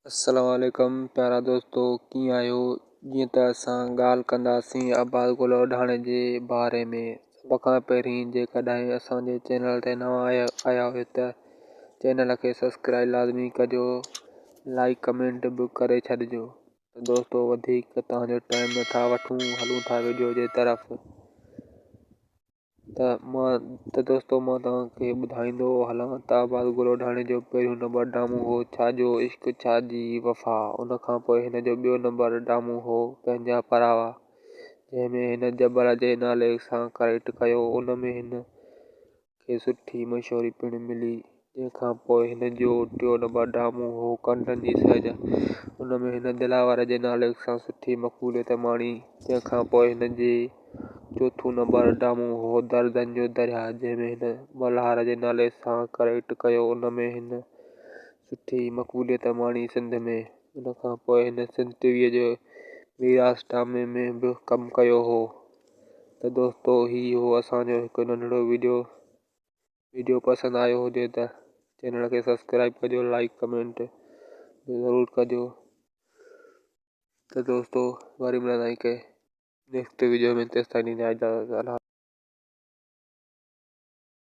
السلام عليڪم پيارا دوستو ڪيئن آهيو جيئن ته اسان ڳالهه ڪنداسين عباس گل اوڍاڻي جي باري ۾ سڀ کان پهرين جيڪڏهن اسان جي چينل تي نوان آيا آهيو ته چينل کي سبسڪرائب لازمي ڪجو لائڪ ڪمينٽ به ڪري ڇڏجو ته دوستو وڌيڪ توهان جو ٽائيم نٿا وٺون هلون ٿا وڊيو جي طرف. ته مان ته دوستو مان توهان کي ٻڌائيندو هلان ته عباس گلوڍاڻي جو پهريون نمبر ڊرامو هو ڇا جو عشق ڇا جي وفا ان کان پوء هن جو ٻيو نمبر ڊرامو هو پنهنجا پراوا جنهن ۾ هن جبر جي نالي سان ڪريڪٽ ڪيو ان ۾ هن کي سٺي مشهوري پڻ ملي. جنهن کان پوء هن جو ٽيون نمبر ڊرامو هو ڪنڊن جي سيج. ان ۾ هن دلاور جي نالي سان سٺي مقبوليت ماڻي. جنهن کان پوء هن جي چوٿون نمبر ڊرامو هو دردن جو درياهه جنهن ۾ هن ملهار جي نالي سان ڪريڪٽ ڪيو. ان ۾ هن سٺي مقبوليت ماڻي سنڌ ۾. ان کان پوء هن سنڌ ٽي ويء جي ميراث ڊرامي ۾ به ڪم ڪيو هو. ته دوستو هي هو اسان جو هڪ ننڍڙو وڊيو وڊيو پسند آيو هجي ته چينل کي سبسڪرائب ڪجو لائڪ ڪمينٽ ضرور ڪجو ته دوستو وري ملنداسين ڪنهن نيڪسٽ وڊيو ۾ تيستائين ڏيندا اجازت الله.